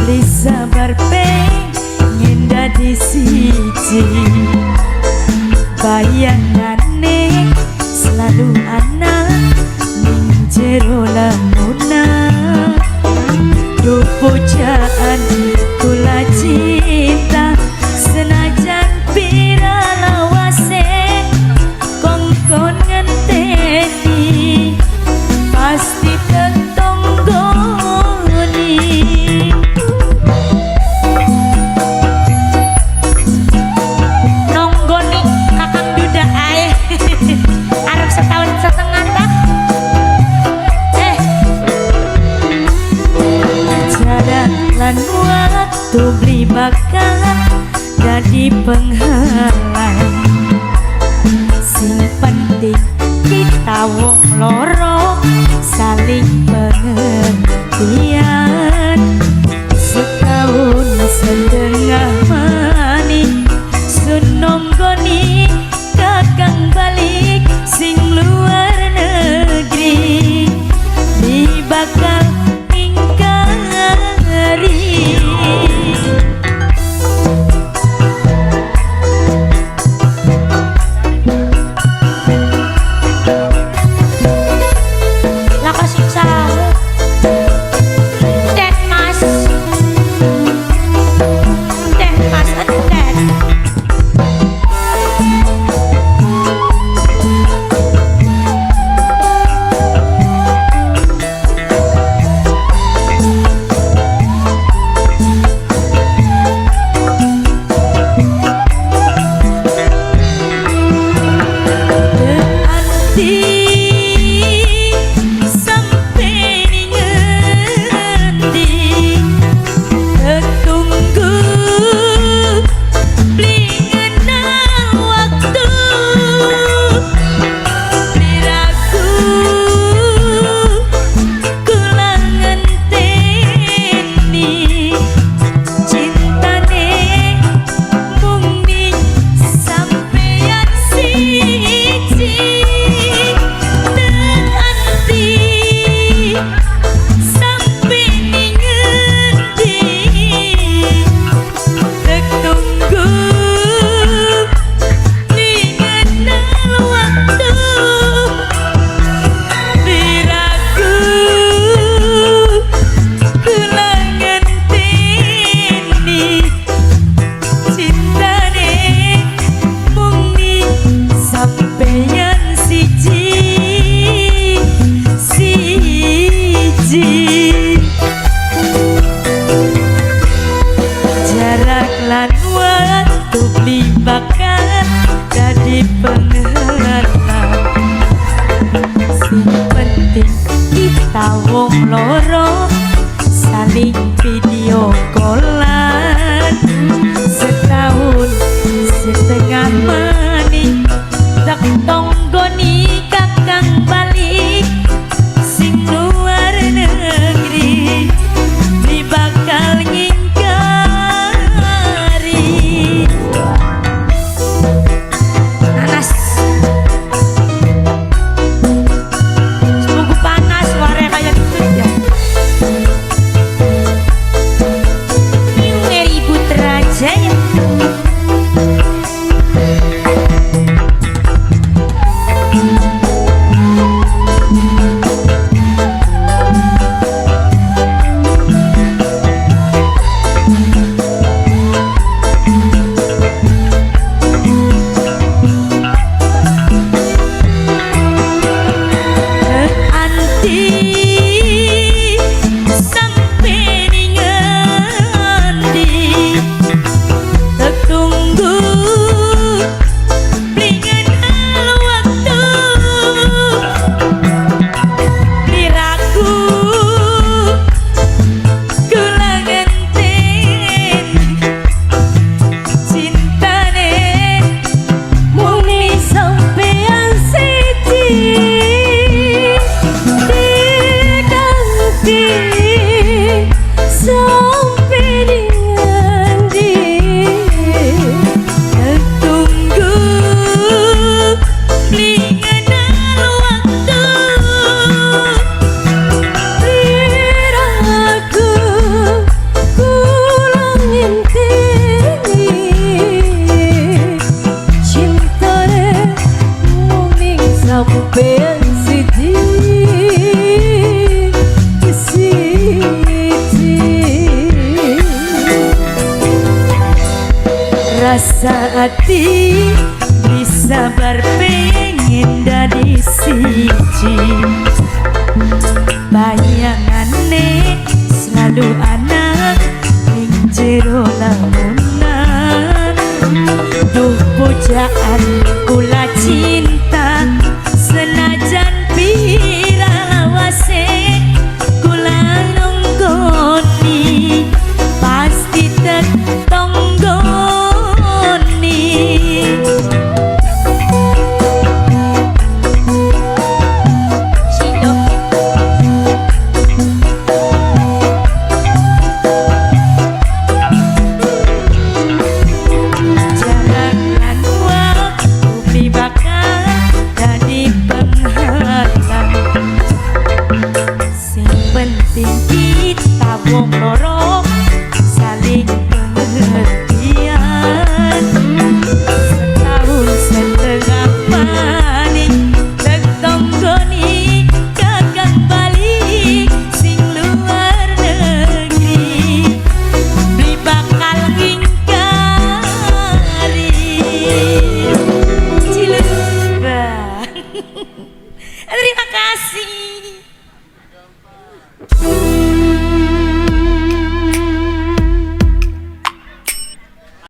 Beli sabar pengen dadi siji. Bayangane selalu ana ning jero lamunan. Duh pujaan kula cinta, senajan pira lawase kongkon ngenteni pasti tetonggoni. Nonggoni Kakang Duda ae. Arep setahun setengah tak? Eh, Jarak lan waktu beli bakal dadi penghalang. Sing penting kita wong loro saling pengertian. Setahun setengah maning sun nonggoni kakang balik sing luar negeri. Di bakal ingkari. Lah kok siksa. Den Mas. Den Mas, den. Anti sampai ning ngendi tetunggu beli ngenal waktu beli ragu kula ngenteni cintane mung ning sampeyan siji. Anti sampe ning ngendi tetunggu ning ngenal waktu biraku kula ngenteni cintane mung ning sampeyan siji siji. Jarak lan waktu beli bakal dadi penghalang. Sing penting kita wong loro saling video callan. Setahun setengah maning tak tonggoni kakang balik sing luar negeri di bakal ngingkari. Nanas. Tunggu panas suaranya kayak gitu ya. Ati sabar pengen dadi siji. Bayangane selalu ana ning jero lamunan. Duh, pujaan kula cinta, senajan pira lawase kula nunggoni, pasti tetonggoni. Sido. Jarak lan waktu beli bakal dadi penghalang. Sing penting kita wong loro saling pengertian. Setahun setengah maning tetonggoni, kakang balik sing luar negeri beli bakal ngingkari. Cileba. Terima kasih.